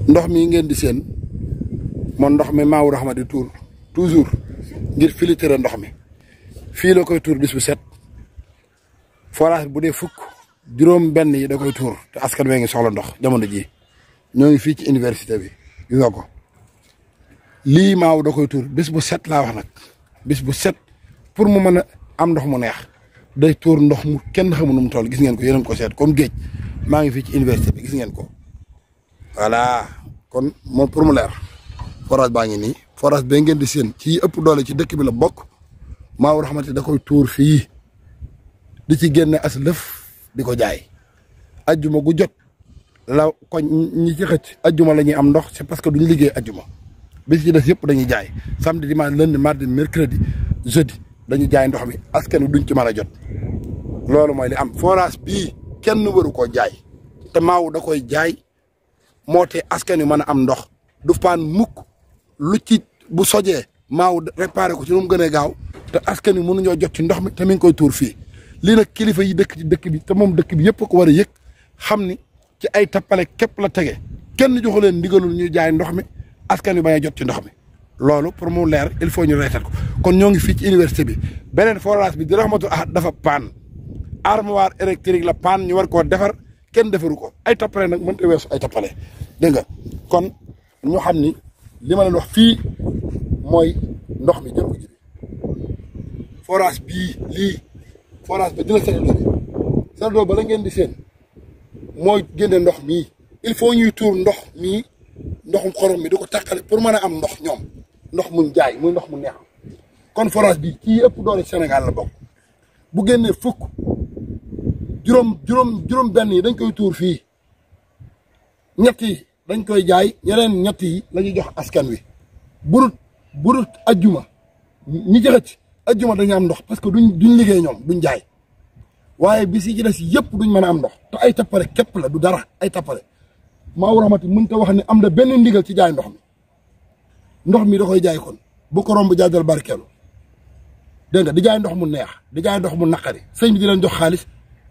ndox mi ngeen di seen moom ndox mi Maawu Rahma di tuur toujours ngir filtrer ndox mi fii la koy tuur bis bu set forage bu dee fukk juróom benn yi da koy tuur te askan wee ngi soxla ndox jamono ji ñoo ngi fii ci université bi gis nga ko lii Maawu da koy tuur bis bu set laa wax nag bis bu set pour mu mën a am ndox mu neex day tuur ndox mu kenn xamu nu mu toll gis ngeen ko yéen ko seet comme géej maa ngi fii ci université bi gis ngeen ko voilà kon moom pour mu leer forage baa ngi nii forage ba ngeen di seen ci ëpp doole ci dëkk bi la bokk Maawu Rahma da koy tuur fii di ci génne as lëf di ko jaay ajjuma gu jot la ko ñi ci xëcc ajjuma la ñuy am ndox c'est parce que duñu liggéey ajjuma bis ci des yëpp dañuy jaay samedi dimanche lundi mardi mercredi jeudi dañuy jaay ndox mi askan wi duñ ci mën a jot loolu mooy li am forage bii kenn waru koo jaay te Maawu da koy jaay moo te askan wi mën a am ndox du paan mukk lu ci bu sojee Maawu réparé ko ci nu mu gën a gaaw te askan wi mënuñoo jot ci ndox mi te mi ngi koy tuur fii lii nag kilifa yi dëkk ci dëkk bi te moom dëkk bi yëpp ko war a yëg xam ni ci ay tappale képp la tege kenn joxu leen ndigalul ñuy jaay ndox mi askan wi bañ a jot ci ndox mi loolu pour mu leer il faut ñu reetal ko kon ñoo ngi fii ci université bi beneen forage bi di Rahmatul Ahad dafa paan armoire électrique la paan ñu war koo defar kenn defaru ko ay tappale nag mënta weesu ay tappale dégg nga kon ñu xam ni li ma leen wax fii mooy ndox mi jël ko ji forage bii lii forage ba dina seetloo ba la ngeen di seen mooy génne ndox mii il faut ñuy tuur ndox mii ndoxum xorom mi di ko tàqale pour mën a am ndox ñoom ndox muñ jaay muy ndox mu neex kon forage bi kii ëpp doole Sénégal la bokk bu génnee fukk juróom benn yi dañ koy tuur fii ñett yi dañ koy jaay ñeneen ñett yi la ñuy jox askan wi burut ajjuma ñi ci xëcc ajjuma dañu am ndox parce que duñ liggéey ñoom duñ jaay waaye bis yi ci des yëpp duñ mën a am ndox te ay tappale képp la du dara ay tappale Maawu Rahma mën ta wax ne am na benn ndigal ci jaay ndox mi da koy jaay kon bu ko romb jaajal barkeelu dégg nga di jaay ndox mu neex di jaay ndox mu naqari sëñ bi di leen jox xaalis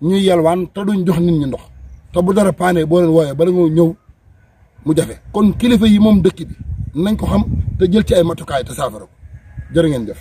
ñuy yelwaan te duñ jox nit ñi ndox te bu dara paane boo leen wooyee bala nga ñëw mu jafe kon kilifa yi moom dëkk bi nañ ko xam te jël ci ay matukaay te saafara ko jërë ngeen jëf